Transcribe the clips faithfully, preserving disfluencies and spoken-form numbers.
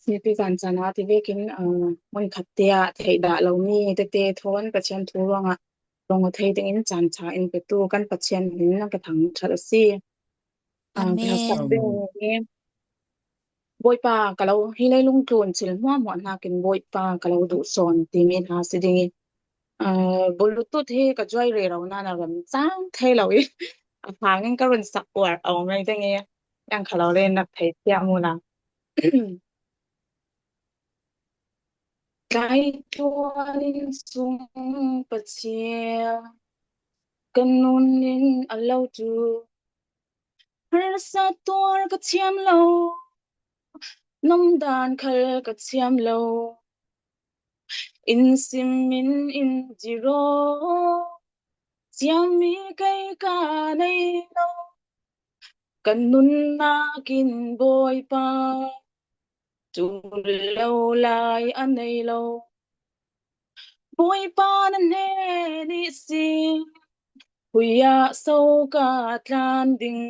Sipi kan chan a ti vekin, ah, hmun khat te ah theih dah lo mi tete thawn Pathian thu ruangah rung aw thei dingin chan ṭha in petu kan Pathian min in ka thangṭhat a si. Ah, ka thangṭhat ding hi. Bawipa ka lo, hi leilung tlun thil hmuahhmuah hnakin Bawipa ka lo duhsawn timi hna si ding i, ah, Bluetooth hi ka joy rero nan a rem cang thei lo i, a hangin ka run sak uar a um rei ding i, ang kha lo le nak thei tiah mu la. Tlaitual inn sung Pathian ka nun in a lo tu. Harsat tuar ka thiam lo, nomdan khal ka thiam lo. In sim in in tiraw, thiammi kei ka nei lo. Ka nunnak in Bawipa tul lo lai a nei lo. Bawipa na hnen ihsin khuiah so ka tlan ding?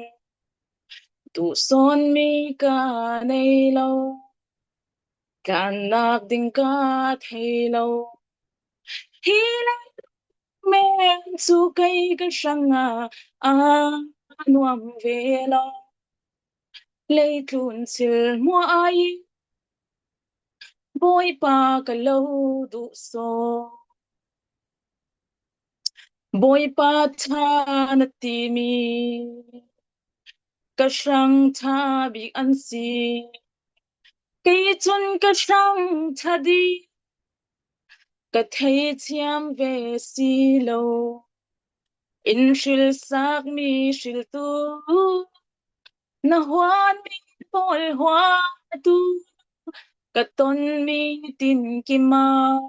Duhsawnmi ka nei lo, tlannak ding ka thei lo. Hi lei men cu kei ka hrangah a nuam ve lo. Leitlun thil hmuah ai Bawipa ka lo duhsawn. Bawipa ṭha na timi ka hrang ṭha bik an si. Kei cun ka hrang ṭha dih ka thei thiam ve si lo. In hrilsakmi hriltu, na huanmi pawl huatu, ka tonmi tin kimah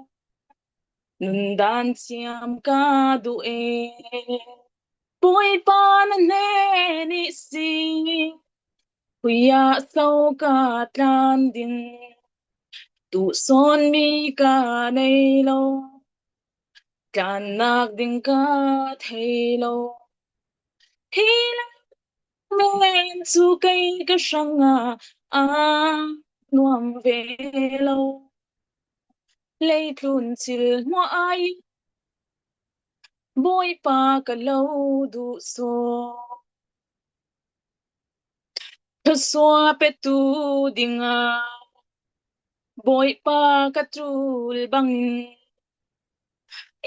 nundan thiam ka duh e. Bawipa na hnen ihsin khuiah so ka tlan ding? Duhsawnmi ka nei lo, tlannak ding ka thei lo. Hi lei men cu kei ka hrangah a nuam ve lo. Leitlun thil hmuah ai Bawipa ka lo duhsawn. Thluasuah petu dingah Bawipa ka ṭul bangin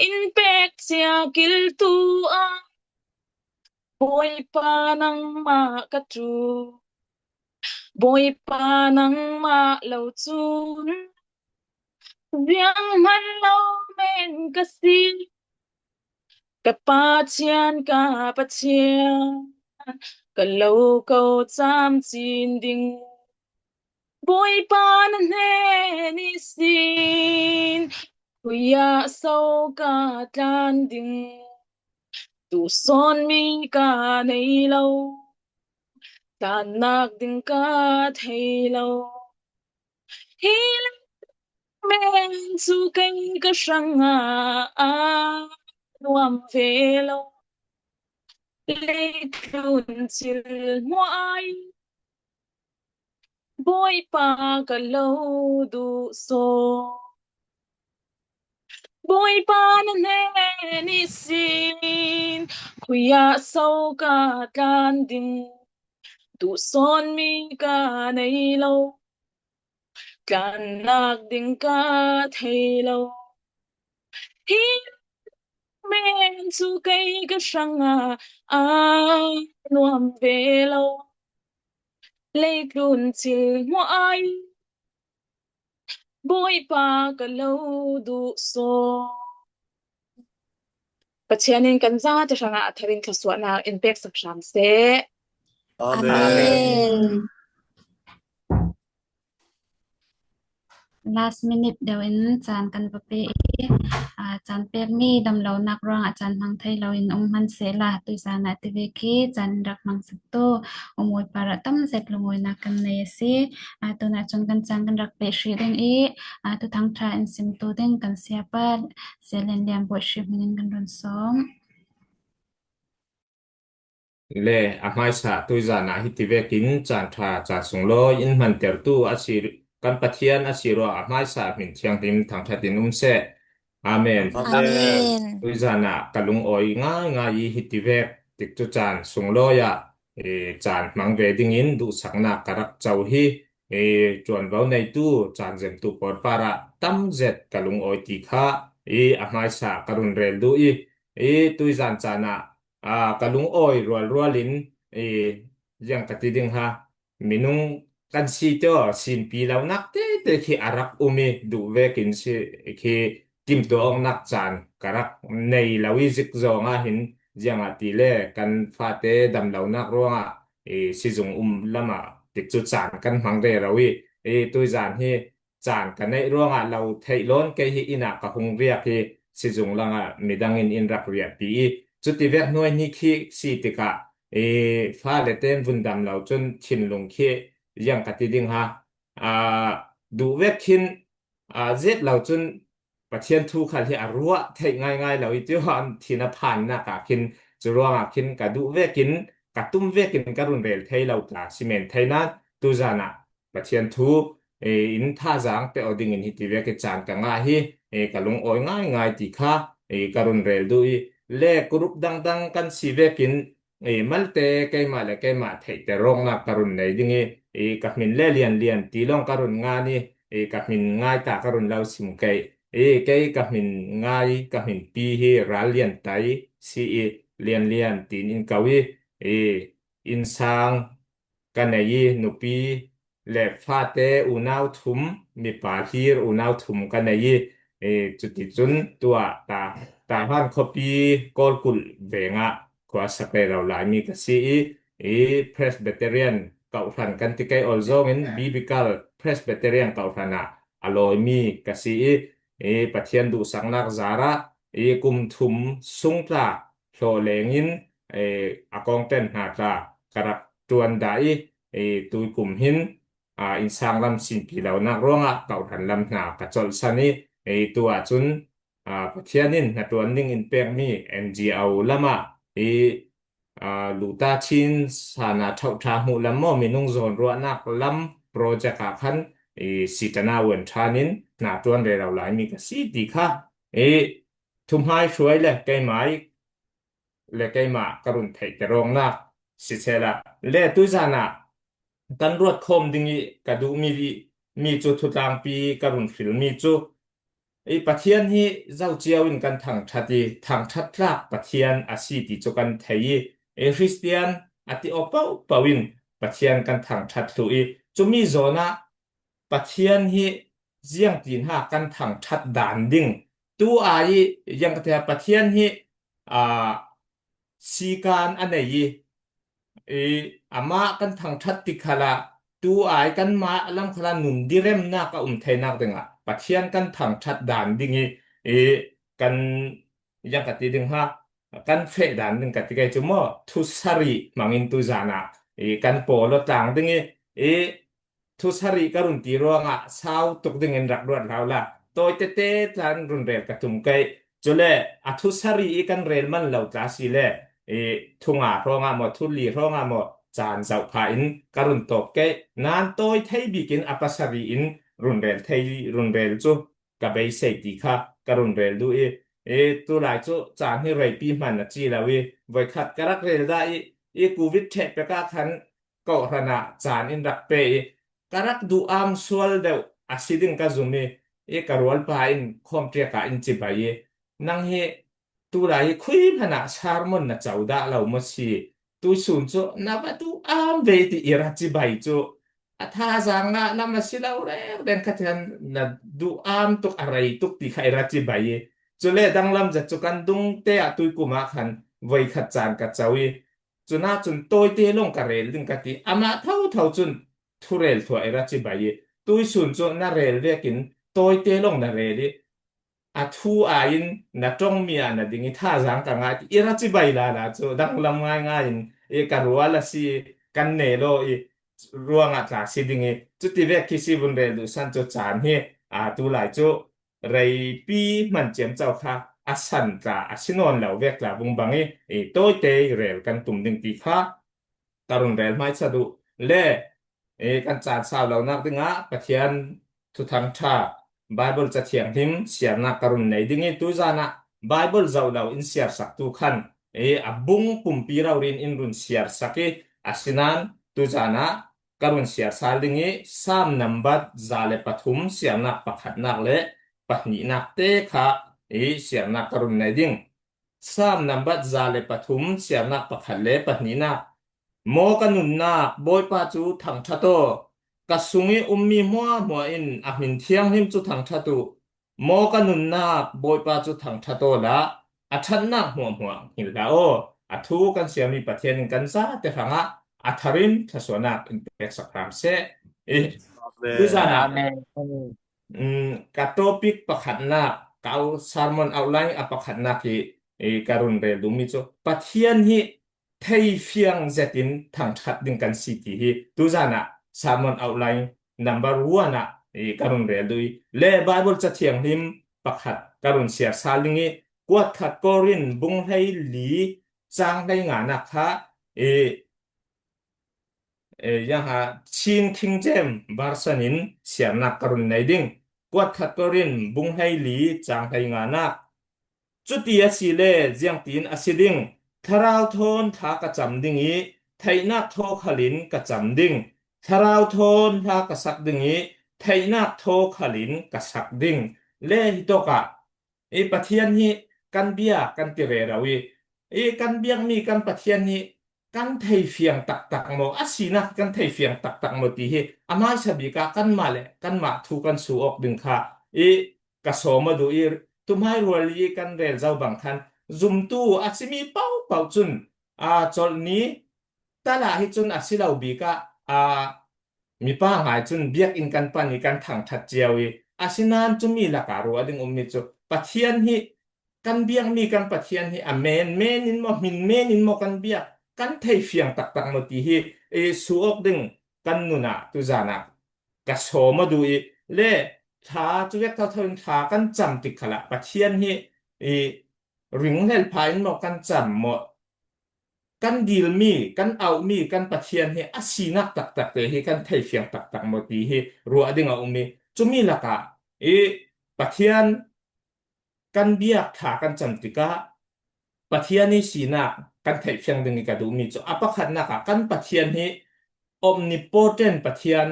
in pek cia kiltu ah Bawipa nangmah ka ṭul. Bawipa nangmah lo cun zianghman lo men ka si. Ka Pathian, ka Pathian, ka lo ko camcin ding. Bawipa na hnen ihsin khuiah so ka tlan ding? Duhsawnmi ka nei lo, tlannak ding ka thei lo. Hi lei men cu kei ka hrangah a nuam ve lo. Leitlun thil hmuah ai Bawipa ka lo duhsawn. Bawipa na hnen ihsin khuiah so ka tlan ding? Duhsawnmi ka nei lo, tlannak ding ka thei lo. Hi men cu kei ka hrangah a nuam ve lo. Leitlun thil hmuah ai Bawipa ka lo duhsawn. Pathian in kan zate hrangah a thar in thluasuahnak in peksak hram seh. Amen. Last minute deuh in caan kan va pe i, aa, caan pekmi damlonak ruangah caan hmang thei loin um hmanh sehla, tuizan ah ti vek hi caan in rak hmang sak tu. Umawi par ah tam zet lungawinak kan nei a si. Aa, tunah cun kan caan kan rak peh hrih ding i, aa, Thuthang ṭha in simtu ding kan siapa Sia Len Lian Bawi Hri hmin in kan run sawm. Le a hmaisa tuizan ah hiti vekin caan ṭha, caan sunglawi in hmantertu a si, kan Pathian a si ruangah a hmaisa hmin thianghlim thangṭhat in um seh. Amen. Amen. Tuizan ah ka lungawi ngaingai i hiti vek tikcu caan sunglawi ah, eh, caan hmang ve dingin duhsaknak ka rak co hi. Eh, ṭuanvo neitu caan zemtu pawl parah tam zet ka lungawi ti kha, eh, a hmaisa ka run rel duh i, eh, tuizan caan ah, ah, ka lungawi rualrual in, eh, ziang ka ti ding ha, minung kan si te aw, sinpi lonak tete khi a rak um i, duh vekin si khi timtuah awknak caan ka rak nei lo i, zik zawng ah hin, ziangahtile kan fate dam lonak ruangah, eh, sizung um lamah tikcu caan kan hmang rero i, eh, tuizan hi caan ka neih ruangah lo theih lawn kei hi, inn ah ka hung riak hi, sizung langah midang in in rak riahpi i, cuti vek hnuai ni khi si tikah, eh, fale ten vun dam lo cun thinlung khi ziang ka ti ding ha, ah, duh vek khin, ah, zet lo cun Pathian thu khal hi a ruah theih ngaingai lo i, cio ah thin a phannak ah khin, cu ruangah khin ka duh vekin, ka tum vekin ka run rel thei lo tla si men thei nain, tuzan ah Pathian thu, eh, in thazaang pe aw dingin hiti vek i caan ka ngah hi, eh, ka lungawi ngaingai ti kha, eh, ka run rel duh i, le kurup dangdang kan si vekin, eh, malte keimah le keimah theihter awknak ka run nei ding i, eh, ka hmin le Lian Lian ti lawng ka run ngan i, eh, ka hmin ngaita ka run lo sim kei. Eh, kei ka hmin ngai, ka hmin pi hi Ral Lian Tai si i, Lian Lian tiin in ko i, eh, innsang ka nei i, nupi le fate unau thum, mipa hlir unau thum ka nei i, eh, cuticun tuah ta, Tahan khuapi Kawlkulh vengah khuasak rero laimi ka si i, i Presbyterian kawhhran kan ti kei awlzawngin Biblical Presbyterian kawhhran ah a lawimi ka si i, i Pathian duhsaknak zarah i kum thum sung tla hlawh lengin, eh, a kawngten hna tla ka rak ṭuan dah i, eh, tuikum hin, ah, innsang lam sinpi lonak ruangah kawhhran lam hna ka colhsan i, eh, tu ahcun, ah, Pathian in hnaṭuan ning in pekmi N G O lamah i, ah, Luta Chin sana ṭhauhṭha hmuh lam maw, minung zawnruahnak lam project ah khan i sitana uan ṭhan in hna ṭuan rero laimi ka si ti kha i thuhmai hruai le keimah i le keimah ka run theihter awknak sisehla, le tuizan ah kan ruat khawm ding i ka duhmi mi cu thutlangpi ka run hrilmi cu, i Pathian hi zo cio in kan thangṭhat i, thangṭhat tlak Pathian a si ti cu kan thei i, i Khristian a ti aw pohpoh in Pathian kan thangṭhat thluh i, cumi zawn ah Pathian hi ziangtin ha kan thangṭhat dan ding. Tu ai i, ziang ka ti ha, Pathian hi, aa, sikan a nei i, i, amah kan thangṭhat ti khalah, tu ai kanmah lam khalah nun diremnak a um theinak dingah Pathian kan thangṭhat dan ding i, i, kan, ziang ka ti ding ha, kan feh dan ding ka ti kei cu maw, thusarih hmangin tuzan ah i kan pawl aw tlang ding i, i, thusarih ka run ti ruangah sau tuk dingin rak ruat hlah la, tawi tete tlan run rel ka tum kei. Cule a thusarih i kan rel man lo tla si le, i, thunga hrawngah maw, thuli hrawngah maw, caan zoh pha in ka run tawp kei. Nan tawi thei bikin a pasarih in run rel thei, run rel cu ka beisei ti kha ka run rel duh i, i, tulai cu caan hi reipi hman a ci lo i, voikhat ka rak rel dah i, i, covid ṭheh pek ah khan kawhhran ah caan in rak pe i, ka rak duh am sual deuh a si ding ka zum i, i, ka rualpa in khawmṭiak ah in cibai i, nang hi tulai i khui hmanh ah sermon na co dah lo maw si? Tuisun cu na va duh am ve ti i ra cibai cu, a thazaang ah na ma si lo reng reng kha tian na duh am tuk a rei tuk ti kha i ra cibai i, cule danglam zat cu kan dungte ah tuikum ah khan voikhat caan ka co i, cunah cun tawite lawng ka rel ding ka ti. Amah thotho cun thurel thluah i ra cibai i, tuisun cu na rel vekin tawite lawng na rel i, a thu ai in na ṭongmi ah na ding i, thazaang ka ngah ti i ra cibai lala cu danglam ngaingai in, i, ka rual a si, kan ne law i, ruangah tla si ding i, cuti vek khi si vun rel duhsan cu caan hi, aa, tulai cu reipi hman ciamco kha a san tla, a si nawn lo vek tla vung bang i, i tawite i rel kan tum ding ti kha ka run rel hmaisa duh le, i kan caan sau lonak dingah Pathian thuthangṭha Bible Ca Thianghlim siarnak ka run nei ding i, tuzanah Bible zoh lo in siarsaktu khan i a bung pumpi rori in in run siarsak i, asinain tuzanah ka run siar sal ding i, Sam nambat za le pathum siarnak pakhatnak le pahnihnak te kha i siarnak ka run nei ding. Sam nambat za le pathum siarnak pakhat le pahnihnak. Maw ka nunnak, Bawipa cu thangṭhat aw. Ka sung i ummi hmuahhmuah in a hmin thianghlim cu thangṭhat uh. Maw ka nunnak, Bawipa cu thangṭhat aw la, a ṭhatnak hmuahhmuah hngilh hlah aw. A thu kan siami Pathian in kan zate hrangah a tharin thluasuahnak in peksak hram seh. I, tuzanah, Amen. Amen. Ka topic pakhatnak, ka au-, sermon outline a pakhatnak hi, i ka run rel duhmi cu Pathian hi theifiang zetin thangṭhat ding kan si ti hi tuzanah sermon outline number one ah i ka run rel duh i, le Bible Ca Thianghlim pakhat ka run siar sal ding i, kuatkhat Korin bung hleili cang hleinganak kha i, e, yang ha, Chin King James Version in siarnak ka run nei ding. Kuatkhat Korin bung hleili cang hleinganak. Cuti a si le ziangtin a si ding? Thlarau thawn thla ka cam ding i, theihnak thaw khalin ka cam ding. Thlarau thawn hla ka sak ding i, theihnak thaw khalin ka sak ding. Le hitawkah i Pathian hi kan bia kan ti rero i, i kan biakmi kan Pathian hi kan theifiang taktak maw, a sinak kan theifiang taktak maw ti hi a hmaisa bik ah kanmah le kanmah thu kan su awk ding kha i ka sawm aw duh i, tumhai ruali i kan rel zo bang khan zumtu a simi paohpaoh cun, aa, colh ni talah hi cun a si lo bik ah, aa, mipa ngai cun biakinn kan pan i kan thangṭhat cio i, asinain cumi lakah ruah ding ummi cu Pathian hi kan biakmi kan Pathian hi a men, men in maw, hmin men in maw kan biak, kan theifiang taktak maw ti hi i su awk ding kan nun ah tuzan ah ka sawm aw duh i, le thla cu vek thotho in thla kan cam tik khalah Pathian hi i ringhlel pha in maw kan cam maw, kan dilmi, kan auhmi kan Pathian hi a sinak taktak te hi kan theifiang taktak maw ti hi ruah ding a um i, cumi lakah i Pathian kan biak thla kan cam tikah Pathian i sinak kan theihfiang ding i ka duhmi cu a pakhatnak ah kan Pathian hi omnipotent Pathian,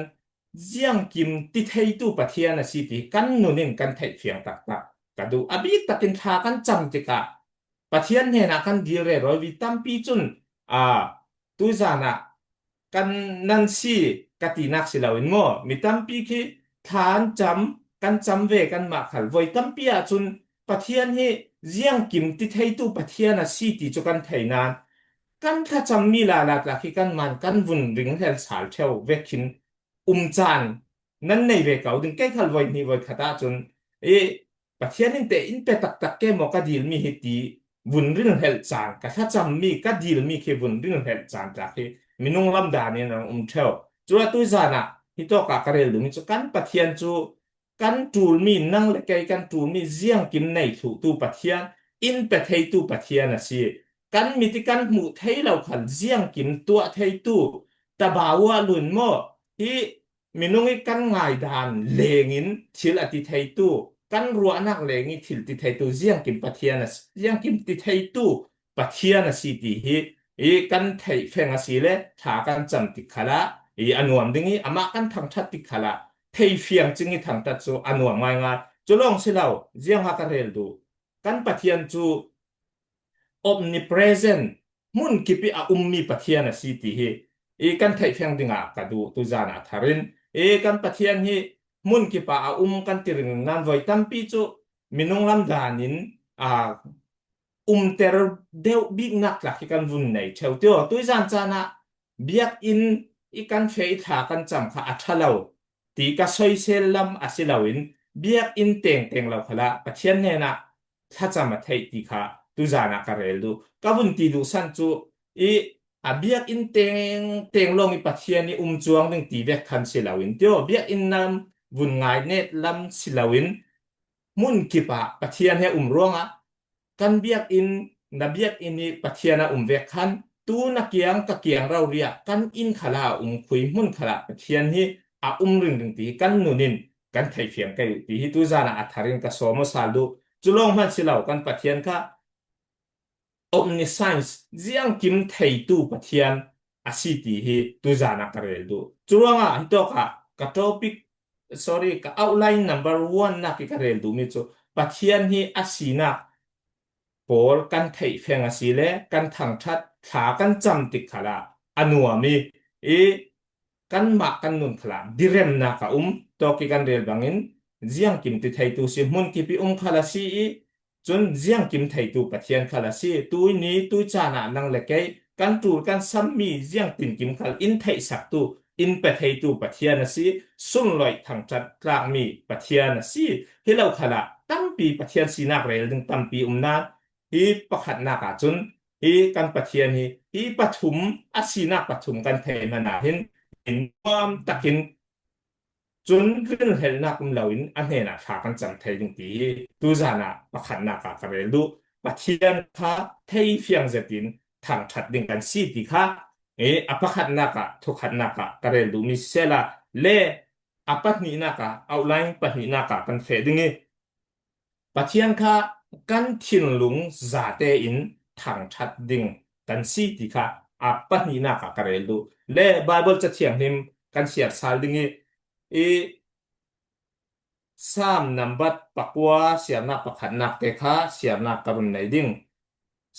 ziangkim ti theitu Pathian a si ti kan nun in kan theihfiang taktak ka duh. A bik takin thla kan cam tikah Pathian hnenah kan dil rero i, mi tampi cun, aa, tuzan ah kan nan si ka tinak si loin maw, mi tampi khi thla an cam, kan cam ve kanmah khal voi tampi ahcun Pathian hi ziangkim ti theitu Pathian a si ti cu kan thei nain kan thlacammi lala tla khi kanmah kan vun ringhlel sal ṭheo vekin um caan nan nei ve ko ding. Kei khal voi hnih voi khat ahcun i Pathian in te in pe taktak ke maw ka dilmi hi ti vun ringhlel caan, ka thlacammi ka dilmi khi vun ringhlel caan tla khi minung lam dan in an um ṭheo. Cuah tuzan ah hitawk ah ka rel duhmi cu kan Pathian cu kan ṭulmi, nang le kei kan ṭulmi ziangkim nei thluhtu Pathian, in pe theitu Pathian a si. Kan mit i kan hmuh thei lo khal ziangkim tuah theitu, tabau ah lun maw, hi minung i kan ngaidan lengin thil a ti theitu, kan ruahnak leng i thil ti theitu ziangkim Pathian a si, ziangkim ti theitu Pathian a si ti hi i kan theihfeng a si le thla kan cam tik khalah i a nuam ding i amah kan thangṭhat tik khalah theifiang cing i thangṭhat cu a nuam ngaingai. Cu lawng si lo, ziangha ka rel duh, kan Pathian cu omnipresent, hmun kip i a ummi Pathian a si ti hi i kan theihfiang dingah ka duh tuzan ah thar in, i kan Pathian hi hmun kip ah a um kan ti ringring nain voi tampi cu minung lam dan in, aa, umter deuh biknak tla khi kan vun nei ṭheo tio. Tuizan caan ah biakinn i kan feh i thla kan cam kha a ṭha lo ti ka soisel lam a si loin biakinn tengteng lo khalah Pathian hnenah thlacam a theih ti kha tuzan ah ka rel duh. Ka vun ti duhsan cu i a biakinn tengteng lawng i Pathian i um cuang ding ti vek khan si loin tio, biakinn lam vun ngainet lam si loin hmun kip ah Pathian he um ruangah kan biakinn, na biakinn hi Pathian a um vek khan, tu na kiang ka kiang rori ah kan inn khalah a um, khui hmun khalah Pathian hi a um ringring ti hi kan nun in kan theihfiang kei uh ti hi tu zan ah a thar in ka sawm aw sal duh. Cu lawng hman si lo, kan Pathian kha omniscience, ziangkim theitu Pathian a si ti hi tu zan ah ka rel duh. Cu ruangah hitawk ah ka topic, sorry, ka outline number one nak hi ka rel duhmi cu Pathian hi a sinak pawl kan theih feng a si le kan thangṭhat thla kan cam tik khalah a nuam i, i kanmah kan nun khalah diremnak a um. Tawk i kan rel bangin ziangkim ti theitu si, hmun kip i um khal a si i, cun ziangkim theitu Pathian khal a si. Tuini, tui caan ah nang le kei kan ṭul kan sammi ziangtinkim khal in theihsaktu, in pe theitu Pathian a si. Sunloih thangṭhat tlakmi Pathian a si. Hi lo khalah tampi Pathian sinak rel ding tampi um nan, hi pakhatnak ah cun hi kan Pathian hi, hi pathum, a sinak pathum kan theih hmanh ah hin nuam takin cun rinhlelhnak um loin a hnenah thla kan cam thei ding ti hi tu zan ah pakhatnak ah ka rel duh. Pathian kha theifiang zetin thangṭhat ding kan si ti kha, eh, a pakhatnak ah, thukhatnak ah ka rel duhmi sisehla, le a pahnihnak ah, outline pahnihnak ah kan feh ding i, Pathian kha kan thinlung zate in thangṭhat ding kan si ti kha a pahnihnak ah ka rel duh. Le Baibal Ca Thianghlim kan siar sal ding i, i Saam nambat pakua siarnak pakhatnak te kha siarnak ka run nei ding.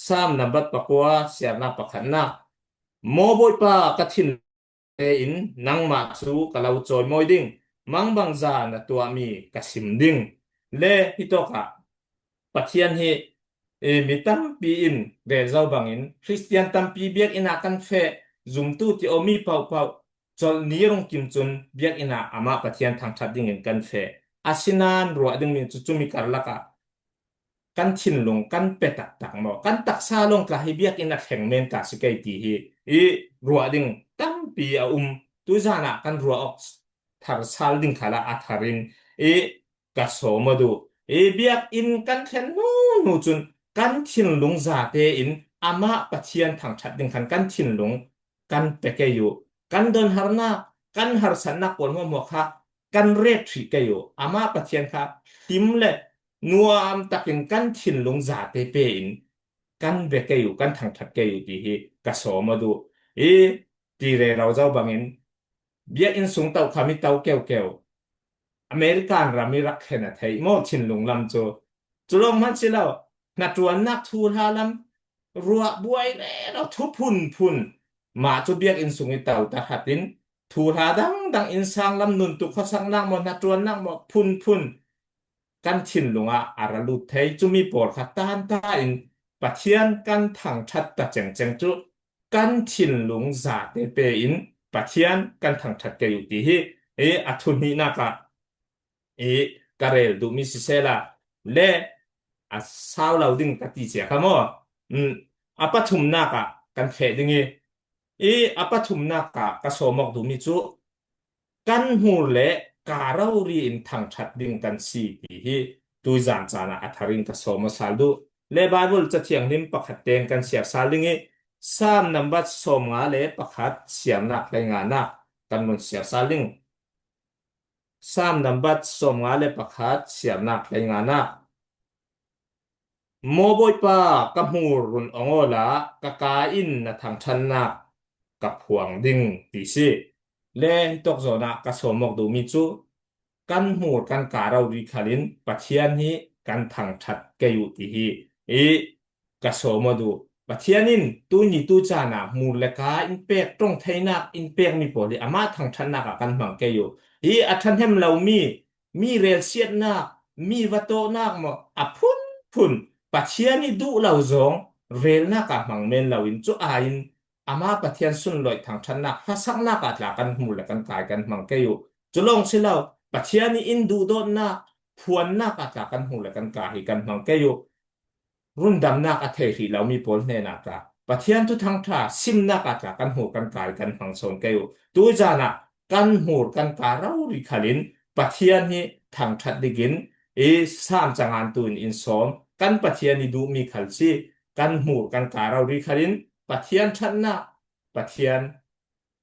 Saam nambat pakua siarnak pakhatnak. Maw Bawipa, ka thin tein nangmah cu ka lo cawimawi ding, mangbangza na tuahmi ka sim ding. Le hitawkah Pathian hi, eh, mi tampi in rel zo bangin Khristian tampi biakinn ah kan feh, zumtu ti awmi pohpoh colh ni rungkim cun biakinn ah amah Pathian thangṭhat dingin kan feh. Asinain ruah dingmi cu cumi karlak ah kan thinlung kan pe taktak maw, kan taksa lawng tla hi biakinn a thleng men ta si kei ti hi i ruah ding tampi a um. Tuzan ah kan ruah awk thar sal ding khalah a thar in i ka sawm aw duh. I biakinn kan thlen hnu hnu cun kan thinlung zate in amah Pathian thangṭhat ding khan kan thinlung kan pe kei uh. Kan donharnak, kan harsatnak pawl hmuahhmuah kha kan ret hrih kei uh. Amah Pathian kha hlim le nuam takin kan thinlung zate pe in kan be kei uh, kan thangṭhat kei uh ti hi ka sawm aw duh. I ti rero zo bangin biakinn sung tokham i to keukeu American ram i rak khen a theih maw thinlung lam cu? Cu lawng hman si lo, hnaṭuannak thuhla lam ruah buai rero, thu phunphun. Mah cu biakinn sung i to tahratin thuhla dangdang, innsang lam nun tuk khuasaknak maw, hnaṭuannak maw, phunphun kan thinlung ah a ra lut thei. Cumi pawl kha tanta in Pathian kan thangṭhat ta cengceng cu kan thinlung zate pe in Pathian kan thangṭhat kei uh ti hi, eh, a thuhnihnak ah, eh, ka rel duhmi sisehla, le a sau lo ding ka ti cia kha maw? Mm, a pathumnak ah kan feh ding i, i a pathumnak ah ka sawm awk duhmi cu kan hmur le kaa rori in thangṭhat ding kan si ti hi tuzan caan ah a thar in ka sawm aw sal duh. Le Baibal Ca Thianghlim pakhat tein kan siar sal ding i, Saam nambat sawmnga le pakhat siarnak hleinganak kan run siar sal ding. Saam nambat sawmnga le pakhat siarnak hleinganak. Maw Bawipa, ka hmur run ong awla ka kaa in na thangṭhatnak ka phuang ding ti si. Le hitawk zawn ah ka sawm awk duhmi cu kan hmur kan kaa rori khal in Pathian hi kan thangṭhat kei uh ti hi i ka sawm aw duh. Pathian in tuni tu caan ah hmur le kaa in pek, ṭong theinak in pekmi pawl hi amah thangṭhatnak ah kan hmang kei uh. Hi a ṭhahnem lomi, mi relsiatnak, mi va tawhnak maw, a phunphun Pathian i duh lo zong relnak ah hmang men loin cu aiin amah Pathian sunloih thangṭhatnak, hlasaknak ah tla kan hmur le kan kaa i kan hmang kei uh. Cu lawng si lo, Pathian i in duhdawtnak, phuannak ah tla kan hmur le kan kaa hi kan hmang kei uh. Rundamnak a thei hrih lomi pawl hnenah tla, Pathian thuthangṭha simnak ah tla kan hmur kan kaa i kan hmang sawn kei uh. Tuzan ah kan hmur kan kaa rori khal in Pathian hi thangṭhat dingin i Saam cangantu in in sawm, kan Pathian i duhmi khal si, kan hmur kan ka rori khalin Pathian ṭhatnak, Pathian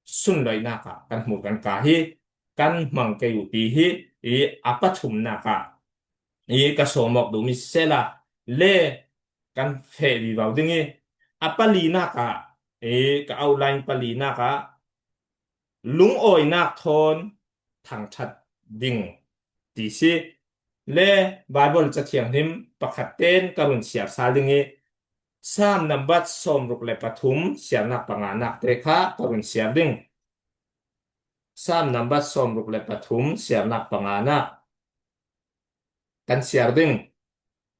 sunloihnak ah kan hmur kan ka hi, kan hmang kei uh ti hi, i a pathumnak ah i ka sawm awk duhmi sisela, le kan feh vivo ding i, a palinak ah i ka outline palinak ah lungawinak thawn thangṭhat ding ti si. Le Baibal Ca Thianghlim pakhat ten ka run siar sal ding i, Sam nambat sawmruk le pathum siarnak panganak te kha ka run siar ding. Sam nambat sawmruk le pathum siarnak panganak kan siar ding.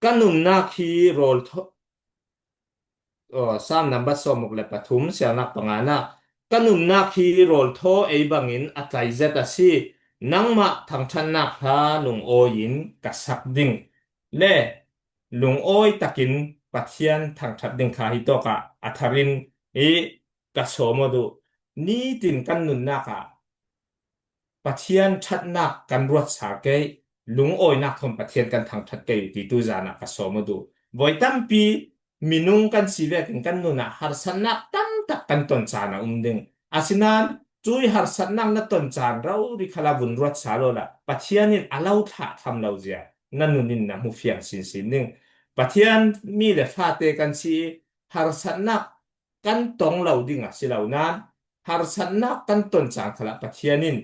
Ka nunnak hi rawl thaw, aw, Sam nambat sawmruk le pathum siarnak panganak, ka nunnak hi rawl thaw ei bangin a tlai zet a si. Nangmah thangṭhatnak hla lungawi in ka sak ding. Le lungawi takin Pathian thangṭhat ding kha hi tawkah a tharin i ka sawm aw duh. Nitin kan nunnak ah Pathian ṭhatnak kan ruat sal kei, lungawinak thawn Pathian kan thangṭhat kei uh ti tu zan ah ka sawm aw duh. Voi tampi minung kan si vekin kan nun ah harsatnak tam tak kan ton caan a um ding. Asinain cui harsatnak na ton caan rori khalah vun ruat sal awla Pathian in a lo thlah tham lo zia na nun in na hmu fiang sinsin ding. Pathian mi le fate kan si i harsatnak kan tong lo ding a si lo nain, harsatnak kan ton caan khalah Pathian in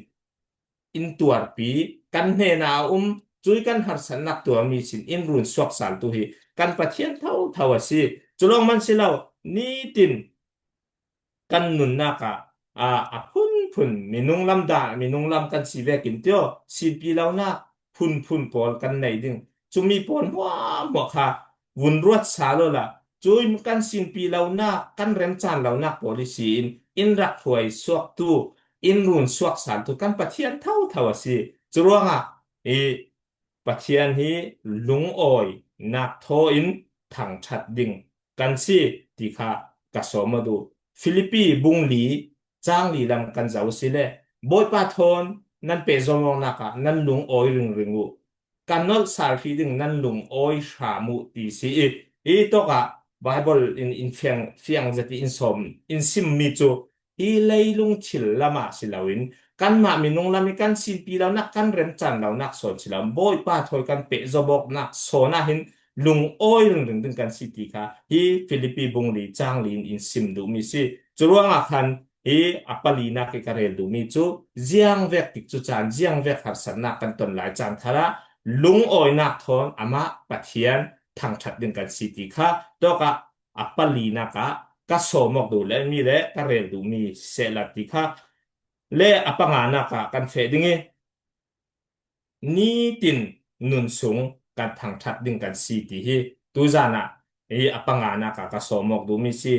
in tuarpi, kan hnenah a um, cui kan harsatnak tuarmi sin in run suak sal tu hi kan Pathian thotho a si. Cu lawng man si lo, nitin kan nunnak ah, aa, a phunphun minung lam dah, minung lam kan si vekin tio, sinpi lonak phunphun pawl kan nei ding. Cumi pawl hmuahhmuah kha vun ruat sal awla, cui kan sinpi lonak, kan remcaan lonak pawl i si in, in rak hruai suaktu, in run suak saltu kan Pathian thotho a si. Curuangah i Pathian hi lungawinak thaw in thangṭhat ding kan si ti kha ka sawm aw duh. Filipi bung li, cang li lam kan zoh a si le, Bawipa thawn nan pehzom awknak ah nan lungawi ringring uh, ka nolh sal hrih ding nan lungawi hram uh ti si i, i tawkah Baibal in, in fiang, fiang zet i in sawm, in simmi cu i leilung thil lam ah si loin, kanmah minung lam i kan sinpi lonak, kan remcaan lonak sawn si lo, Bawipa thawi kan pehzom awknak sawn ah hin lungawi ringring ding kan si ti kha hi Filipi bung li cang li in in sim duhmi si. Curuangah khan hi a palinak i ka rel duhmi cu ziangvek tikcu caan, ziangvek harsatnak kan ton lai caan khalah lungawinak thawn amah Pathian thangṭhat ding kan si ti kha tawkah a palinak ah ka sawm awk duh le mi le ka rel duhmi sehla ti kha le a panganak ah kan feh ding i, nitin nun sung kan thangṭhat ding kan si ti hi tuzan ah i a panganak ah ka sawm awk duhmi si.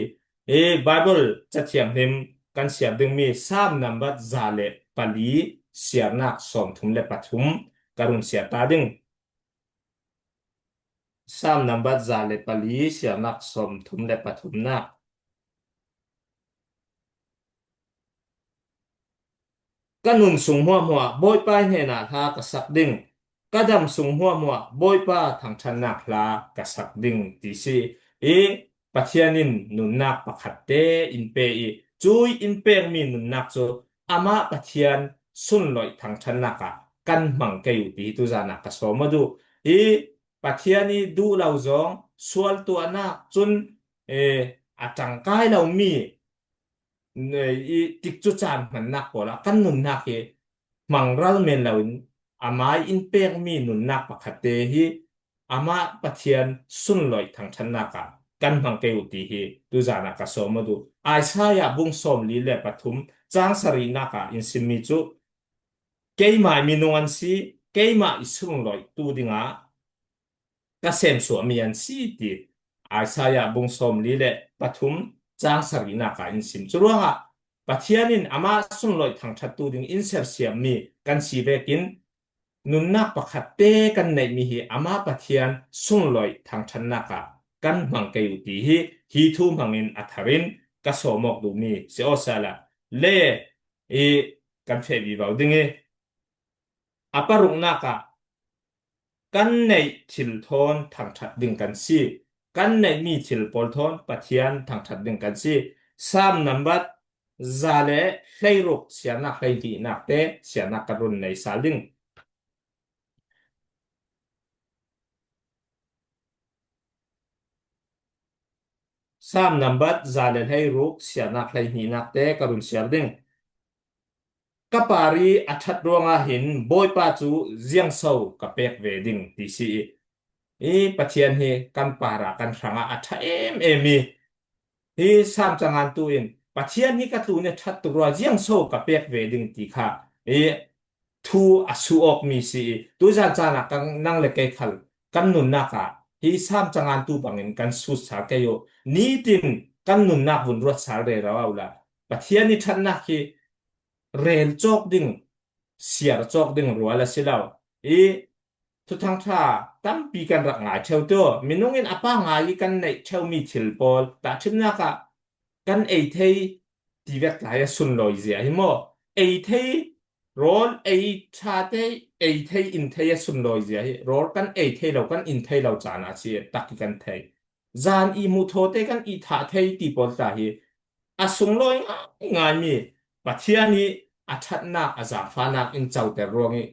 I Baibal Ca Thianghlim kan siar dingmi Sam nambat za le pali siarnak sawmthum le pathum ka run siar ta ding. Sam nambat za le pali siarnak sawmthum le pathumnak. Ka nun sung hmuahhmuah Bawipa i hnenah hla ka sak ding, ka dam sung hmuahhmuah Bawipa thangṭhatnak hla ka sak ding ti si. I Pathian in nunnak pakhat te in pe i, cui in pekmi nunnak cu amah Pathian sunloih thangṭhatnak ah kan hmang kei uh ti hi tuzan ah ka sawm aw duh. I Pathian i duh lo zong sual tuahnak cun, eh, a ṭangkai lomi, eh, i tikcu caan hmannak pawl ah kan nunnak hi hmangral men loin amah in pekmi nunnak pakhat te hi amah Pathian sunloih thangṭhatnak ah kan hmang kei uh ti hi tuzan ah ka sawm aw duh. Isaiah bung sawmli le pathum cang sarihnak ah in simmi cu, keimah i minung an si, keimah i sunloihtu dingah ka semsuahmi an si ti Isaiah bung sawmli le pathum cang sarihnak ah in sim. Curuangah Pathian in amah sunloih thangṭhattu ding in sersiammi kan si vekin nunnak pakhat te kan neihmi hi amah Pathian sunloih thangṭhatnak ah kan hmang kei uh ti hi hi thu hmangin a tharin ka sawm awk duhmi si aw sala le i kan feh vivo ding i a paruknak ah kan neih thil thawn thangṭhat ding kan si. Kan neihmi thil pawl thawn Pathian thangṭhat ding kan si. Sam nambat za le hleiruk siarnak hleihnihnak te siarnak kan run nei sal ding. Sam nambat za le hleiruk siarnak hleihnihnak te ka run siar ding. Ka par i a ṭhat ruangah hin Bawipa cu ziangso ka pek ve ding ti si i, i Pathian hi kan parah kan hrangah a ṭha em em i, hi Sam cangantu in Pathian hi ka tlun i a ṭhat tuk ruangah ziangso ka pek ve ding ti kha i thu a su awkmi si i, tuzan caan ah kan, nang le kei khal kan nunnak ah hi Sam cangantu bangin kan sut sal kei uh. Nitin kan nunnak vun ruat sal rero uh la, Pathian i ṭhatnak hi rel cawk ding, siar cawk ding rual a si lo. I Thuthang ṭha tampi kan rak ngai ṭheu tu. Minung in a pa ngai i kan neih ṭheumi thil pawl tahṭhimnak ah kan ei thei ti vek tlai a sunlawi zia hi maw? Ei thei, rawl ei ṭha te, ei thei, in thei a sunlawi zia hi. Rawl kan ei thei lo, kan in thei lo caan ah si tak i kan thei. Zan i hmuh thaw te kan i thah thei ti pawl tla hi a sunglawi ngaingaimi Pathian i a ṭhatnak, a zaangfahnak in coter ruang i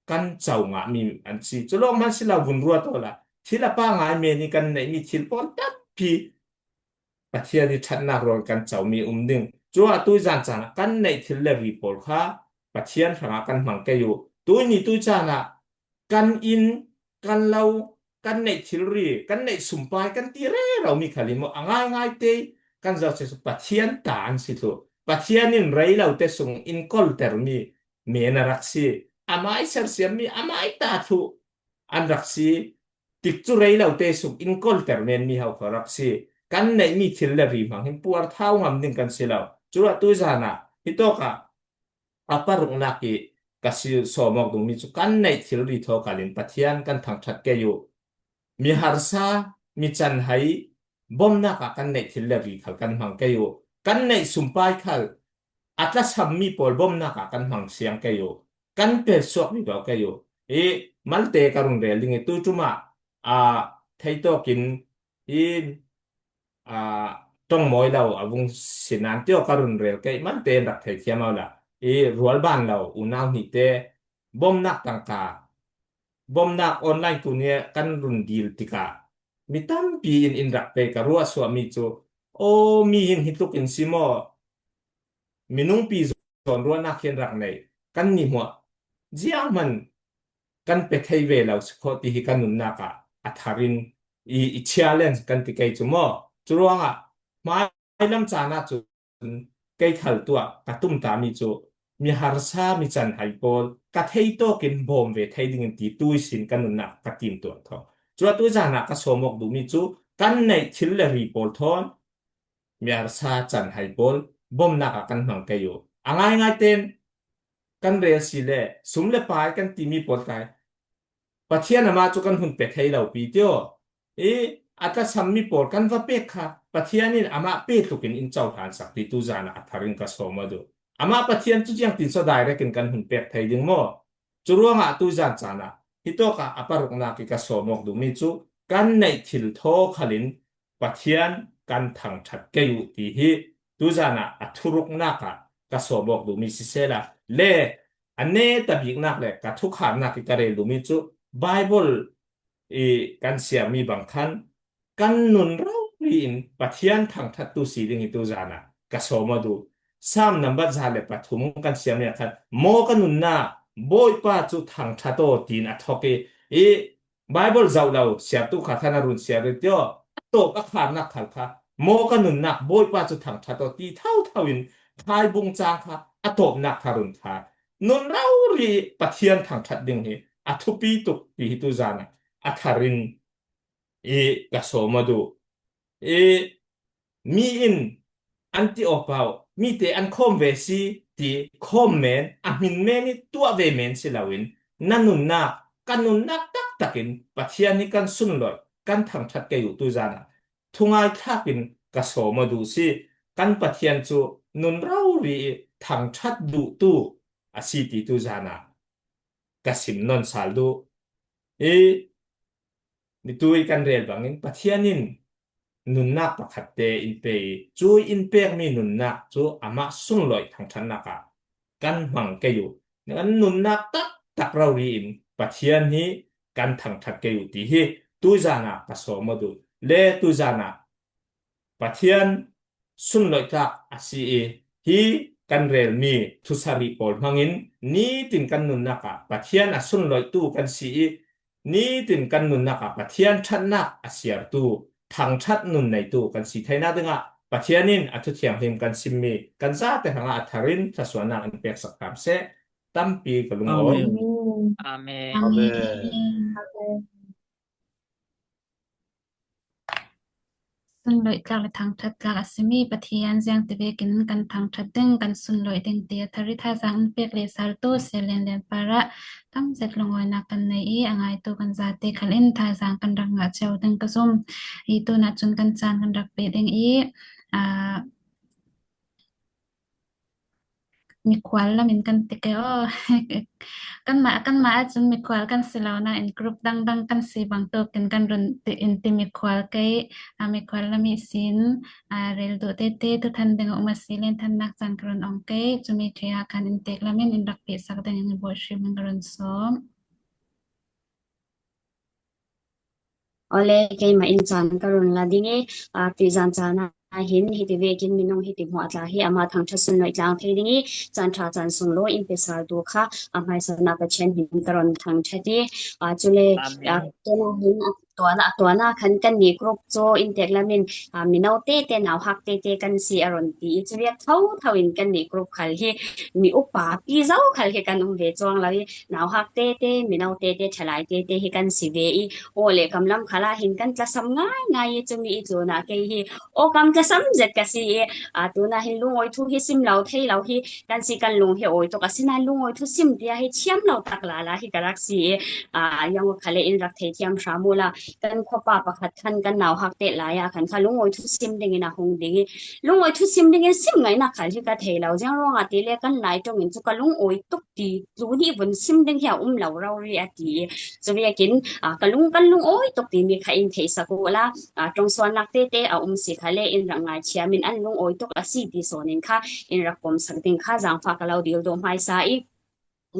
kan co ngahmi an si. Cu lawng hman si lo, vun ruat awla thil a pa ngai men i kan neihmi thil pawl tampi Pathian i ṭhatnak ruang i kan comi um ding. Cu ah tuzan caan ah kan neih thil le ri pawl kha Pathian hrangah kan hmang kei uh. Tuini tu caan ah kan inn, kan lo, kan neih thilri, kan neih sumpai kan ti rero mi khal hi maw, a ngaingai te kan zoh seh cu Pathian ta an si thluh. Pathian in rei lo te sung in kolter mi men a rak si. Amah i sersiam mi amah i ta thluh an rak si. Tikcu rei lo te sung in kolter men mi ho kha rak si. Kan neihmi thil le ri hmang hin puar thau ngam ding kan si lo. Cu ah tuzan ah hitawk ah a paruknak i ka si sawm awk dungmi cu kan neih thilri thaw khalin Pathian kan thangṭhat kei uh. Mi harsa, mi canhai, bomnak ah kan neih thil le ri khal kan hmang kei uh. Kan neih sumpai khal a tlasammi pawl bomnak ah kan hmang siang kei uh. Kan pelsuak vivo kei uh. I malte ka run rel ding i tu ṭum ah, aa, theitawk in i, aa, ṭong mawi lo a vung sinan tio ka run rel kei, malte in rak thei thiam awla i rualban lo unau hnih te bomnak tangka, bomnak online tu nih kan run dil tikah mi tampi in in rak pe ka ruahsuahmi cu, aw, mi hin hi tluk in si maw? Minungpi zawn ruahnak hi an rak nei. Kan nih hmuah zianghman kan pe thei ve lo si khawh ti hi kan nunnak ah a thar in i, i challenge kan ti kei cu maw? Cu ruangah hmailam caan ah cun kei khal tuah ka tumtami cu mi harsa, mi canhai pawl ka theitawk in bawm ve thei dingin ti tu ihsin kan nunnak ka timtuah thawng. Cu ah tuzan ah ka sawm awk duhmi cu kan neih thil le ri pawl thawn mi harsa, canhai pawl bomnak ah kan hmang kei uh. A ngaingai ten kan rel si le sum le pai kan timi pawl kai Pathian amah cu kan hun pe thei lo pi tio. I a tlasammi pawl kan va pek kha Pathian in amah pe tlukin in cohlan sak ti tuzan ah a thar in ka sawm aw duh. Amah Pathian cu ziangtin so direct in kan hun pek thei ding maw? Cu ruangah tuzan caan ah hitawk ah a paruknak i ka sawm awk duhmi cu kan neih thil thaw khalin Pathian kan thangṭhat kei uh ti hi tuzan ah a thuruknak ah ka sawm awk duhmi sisela, le a neta biknak le ka thukharnak i ka rel duhmi cu Baibal i kan siarmi bang khan kan nun rori in Pathian thangṭhattu si ding hi tuzan ah ka sawm aw duh. Sam nambat za le pathum kan siarmi ah khan maw ka nunnak, Bawipa cu thangṭhat aw tiin a thawk i, i Baibal zoh lo siartu kha khan a run siar rih tio. A tawp a kharnak khal kha maw ka nunnak, Bawipa cu thangṭhat aw ti thotho in Khaibung cang kha a tawpnak kha run kha. Nun rori Pathian thangṭhat ding hi a thupi tuk ti hi tuzan ah a thar in i ka sawm aw duh. I mi in an ti awk pah, mite an khawm ve si ti khawm men, a hmin men i tuah ve men si loin na nunnak, ka nunnak taktak in Pathian hi kan sunlawih, kan thangṭhat kei uh tuzan ah thungai thlak in ka sawm aw duh si. Kan Pathian cu nun rori i thangṭhat duhtu a si ti tuzan ah ka sim nawn sal duh. Hi, mitui kan rel bangin Pathian in nunnak pakhatte in pe i, cu in pekmi nunnak cu amah sunloih thangṭhatnak ah kan hmang kei uh. Kan nunnak taktak rori in Pathian hi kan thangṭhat kei uh ti hi tuizan ah ka sawm aw duh. Le tuizan ah Pathian sunloih tlak a si i, hi kan relmi thusarih pawl hmangin nitin kan nunnak ah Pathian a sunloihtu kan si i, nitin kan nunnak ah Pathian ṭhatnak a siartu, thangṭhat nun neitu kan si theinak dingah Pathian in a thu thianghlim kan simmi kan zate hrangah a tharin thlasuahnak in peksak hram seh. Tampi ka lungawi. Amen. Amen. Amen. Sunloih tlak le thangṭhat tlak a simi Pathian ziangtivekin kan thangṭhat ding, kan sunloih ding ti a thar i thazaang in pek le saltu Sialian Lian parah tam zet lungawinak kan nei i, a ngaitu kan zate khal in thazaang kan rak ngah cio ding ka zum. Hi tunah cun kan caan kan rak pe ding i, aa, mikhual lam in kan ti kei aw. Kanmah, kanmah ahcun mikhual kan si lo nain group dangdang kan si bangtuk in kan run ti, in ti mikhual kei, aa, mikhual lam ihsin, aa, rel duh tete, thuthan ding a um a si len thannak caan ka run ong kei, cumi ṭhia khan in tek lam in in rak pehsak ding in buaihrim in ka run sawm. Awle, keimah in caan ka run la ding i, aa, tuizan caan ah hin hiti vekin minung hiti hmuah tla hi amah thangṭhat sunloih tlang thei ding i, caan ṭha caan sunglawi in pe saltu kha a hmaisaknak Pathian hmin ka run thangṭhat i, aa, cule, aa, Amen. Tuanah hin a tuanah, a tuanah khan kannih group cu in tek lam in, aa, mino tete, nauhak tete kan si a run ti i, cu riak thotho in kannih group khal hi mi upa pi zo khal hi kan um ve cuang lo i, nauhak tete, mino tete, ṭhalai tete hi kan si ve i, aw le kam lam khal ah hin kan tlasam ngaingai i, cumi i tlunah kei hi aw kam tlasam zet ka si i, aa, tunah hin lungawi thu hi sim lo thei lo hi kan si, kan lung hi awi tuk a si nain lungawi thu sim tiah hi thiam lo tak lala hi ka rak si i, aa, ziang khal le in rak thei thiam hram uhla, kan khuapa pakhat khan kan nauhak te lai ah khan kha lungawi thu sim dingin a hung ding i, lungawi thu sim dingin sim ngaihnak khal hi ka thei lo. Ziang ruangah ti le kan lai ṭong in cu ka lungawi tuk ti, tlu nih vun sim ding hi a um lo rori a ti i, cu vekin, aa, ka lung, kan lungawi tuk timi kha in theihsak uhla, aa, ṭongsuannak tete a um si khal le in rak ngaithiam in an lungawi tuk a si ti sawn in kha in rak pomsak ding kha zaangfah ka lo dil duh hmaisa i,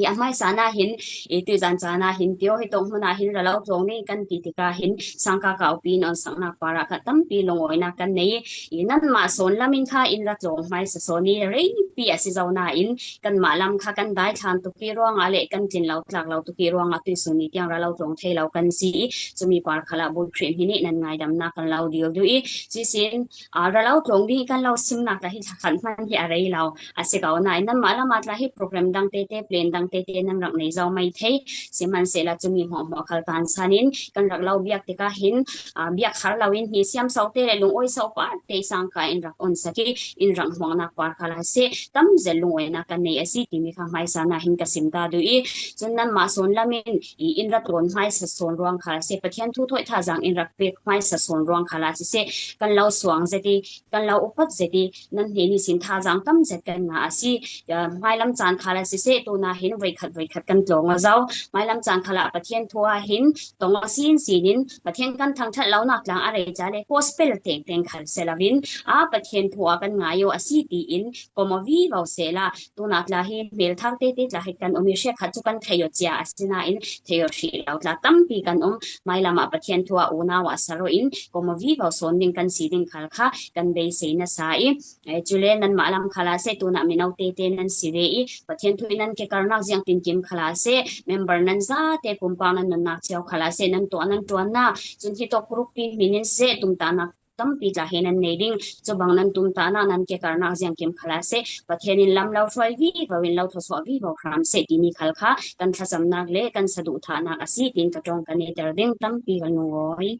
i a hmaisa na hin, i tuizan caan ah hin, tio hi tong hmun ah hin ra lo tlawng ding kan ti tikah hin, sangka kaupi in onsaknak parah kha tampi lungawinak kan nei i, i nanmah sawn lam in kha in ra tlawng hmaisa sawn i, reipi a si zo nain, kanmah lam kha kan daithlan tuk i ruangah le kan tlin lo tlak lo tuk i ruangah tuisun ni tiang ra lo tlawng thei lo kan si i, cumi par khal ah buaikhrim hi nih nan ngaidamnak kan lo dil duh i, cuihsin, aa, ra lo tlawng ding i kan lo simnak tla hi thla khat hman hi a rei lo. A si ko nain nanmah lam ah tla hi program dang tete, plan dang tete nan rak nei zo mai thei. Sihmanhsehlaw cumi hmuahhmuah khal kan san in kan rak lo biak tikah hin, aa, biak har lo in hi siam so te le lungawi so par te sangka in rak onsak i, in rak hmuaknak par khal ah si tam zet lungawinak kan nei a si timi kha hmaisa na hin ka sim ta duh i, cun nanmah sawn lam in i in ra tlawng hmaisa sawn ruang khal ah si, Pathian thu thawi thazaang in rak pek hmaisa sawn ruang khal ah si, kan lo suang zet i, kan lo upat zet i, nan hnen ihsin thazaang tam zet kan ngah a si. Aa, hmailam caan khal ah siseh, tunah hin voikhat voikhat kan tlawng aw zo. Hmailam caan khal ah Pathian thu ah hin tong aw sinsin in, Pathian kan thangṭhat lonak tlang a rei ca le gospel tengteng khal si lo in, aa, Pathian thu ah kan ngai aw a si tiin kom aw vivo sehla, tunah tla hi hmelthar tete tla hi kan um i, hrekkhat cu kan theih aw cia a si nain theih aw hrih lo tla tampi kan um. Hmailam ah Pathian thu ah unau ah ser aw in kom aw vivo sawn ding kan si ding khal kha kan beisei nasa i, eh, cule nanmah lam khal ah seh, tunah mino tete nan si ve i, Pathian thu i nan kekarnak ziangtinkim khal ah seh, member nan zate pumpak nan nunnak cio khal ah seh, nan tuah nan ṭuannak, cun hitawk group pi hmin in seh, tumtahnak tampi tla he nan nei ding. Cu bang nan tumtahnak, nan kekarnak ziangkim khal ah seh, Pathian in lam lo hruai vivo in lo thluachuah vivo hram seh timi khal kha kan thlacamnak le kan saduhthahnak a si tiin ka ṭawng kan iter ding. Tampi kan lungawi.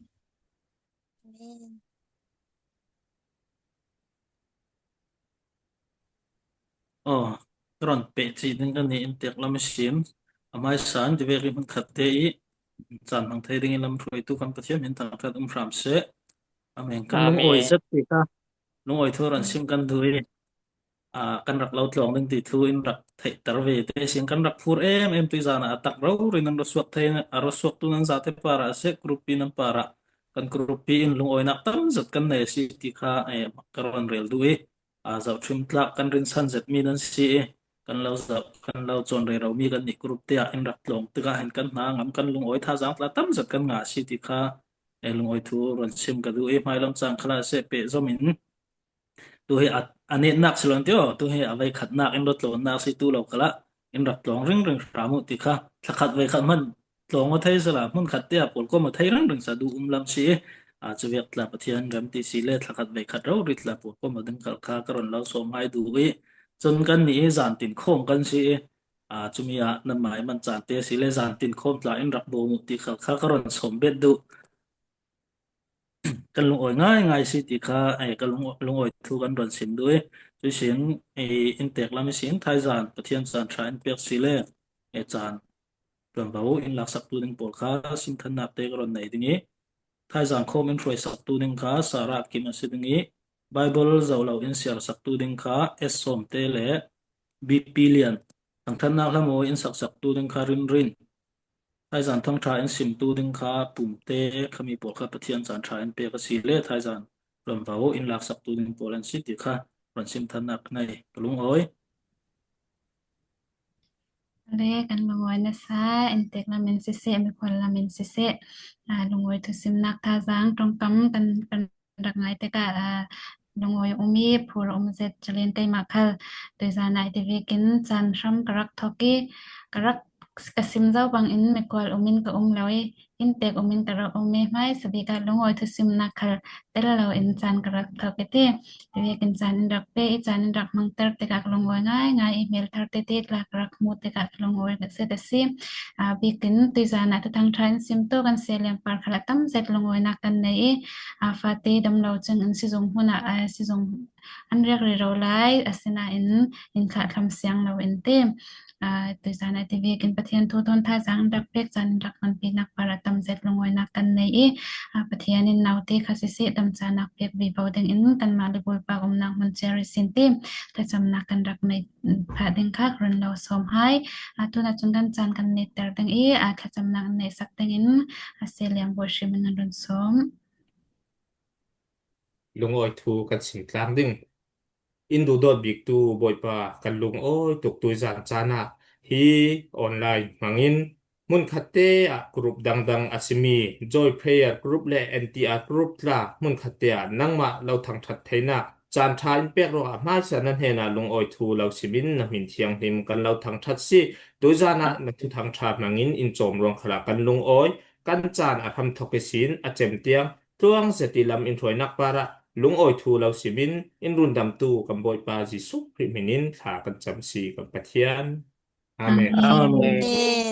Amen. Aw, ka rawn peh cih ding kan ni in tek lam ihsin. A hmaisa in ti vek i hmunkhat te i caan hmang thei ding i lam hruaitu kan Pathian hmin thangṭhat um hram seh. Amen. Kan lungawi zet ti kha, lungawi thu rawn sim kan duh i. aa, kan rak lo tlawng ding ti thu in rak theihter ve te sin kan rak phur em em. Tuizan ah a tak rori nan ruahsuak thei, a ruahsuaktu nan zate parah a seh, group pi nan parah kan group pi in lungawinak tam zet kan nei a si ti kha, eh, ka rawn rel duh i, aa, zohṭhim tlak kan rinsan zet mi nan si i, kan lo zoh, kan lo cawn rero mi kan nih group te ah in rak tlawng tikah hin kan hna ngam, kan lungawi thazang tla tam zet kan ngah a si ti kha, eh, lungawi thu rawn sim ka duh i, hmailam chang khalah a seh pehzom in, tu hi a, a netnak si lo an ti aw, tu hi a veikhatnak in rak tlawnnak si tu lo khalah in rak tlawng ringring hram uh ti kha, thlakhat veikhat hman tlawng aw thei sala, hmun khat te ah pawlkawm aw thei ringring sa duh um lam si i, aa, cuvek tla Pathian rem ti si le thlakhat veikhat rori tla pawlkawm aw ding khal kha ka rawn lo sawm hai duh i, cun kan nih i zan tin khawm kan si i, aa, cumi ah nanmah i man chan te si le zan tin khawm tla in rak bawm uh ti khal kha ka rawn sawm bet duh. Kan lungawi ngaingai si ti kha, eh, kan lung-, lungawi thu kan rawn sim duh i, cui sin, eh, inntek lam i sin thaizan Pathian caan ṭha in pek si le, eh, caan ṭuanvo in laksaktu ding pawl kha simthannak te ka rawn nei ding i, thaizan khawm in hruaisaktu ding kha Sarah Kim a si ding i, Bible zoh lo in siarsaktu ding kha S Sawmte le B P Lian, thangṭhatnak hlamawi in saksaktu ding kha Rinrin, thaizan thawngṭha in simtu ding kha Pumte, khami pawl kha Pathian caan ṭha in pek a si le thaizan ṭuanvo in laksaktu ding pawl an si ti kha rawn simthannak nei ka lungawi. Le kan lungawi nasa, inntek lam in siseh, mikhual lam in siseh, aa, lungawi thusimnak thazang ṭawngkam kan, kan rak ngai tikah, aa, lungawi um i phur um zet Jalen keimah khal tuizan ah i ti vekin caan hram ka rak thawk i, ka rak, ka sim zo bangin mikhual um in ka um lo i, inntek um in ka rak um i, hmaisa bik ah lungawi thusimnak khal tel lo in caan ka rak thawk i ti. Ti vekin caan in rak pe i, caan in rak hmangter tikah ka lungawi ngaingai i, hmel thar tete tla ka rak hmuh tikah ka lungawi ka zet a si. Aa, bikin tuizan ah thuthang ṭha in simtu kan Sia Lian Par khal a tam zet lungawinak kan nei i, aa, fate dam lo cun an sizung hmun ah, aa, sizung an riak rero lai, asinain in khah thlam siang lo in ti. Aa, tuizan ah ti vekin Pathian thu thawn thaizang in rak pek, caan in rak hmanpinak par a tam zet lungawinak kan nei i, aa, Pathian in naute kha siseh damcanak pek vivo ding in kanmah le bulpak umnak hmun cia ri sin ti thlacamnak kan rak nei phah ding kha ka run lo sawm hai. Aa, tunah cun kan caan kan netter ding i, aa, thlacamnak an neihsak ding in, aa, Sia Lian Buai Hrim in an run sawm. Lungawi thu kan sim tlang ding. In duhdawt biktu Bawipa, kan lungawi tuk tuizan caan ah hi online hmangin hmunkhatte ah group dangdang a simi Joy Prayer Group le N T R Group tla hmunkhatte ah nangmah lo thangṭhat theinak caan ṭha in pek ruangah hmaisa na hnenah lungawi thu lo simin na hmin thianghlim kan lo thangṭhat si. Tuizan ah na thuthang ṭha hmangin in cawm ruang khalah kan lungawi, kan caan a hram thawk ihsin a cem tiang tluang zet i lam in hruainak parah lungawi thu lo simin in rundamtu kan Bawipa Jesuh Khrih hminin thla kan cam si kan Pathian. Amen. Amen.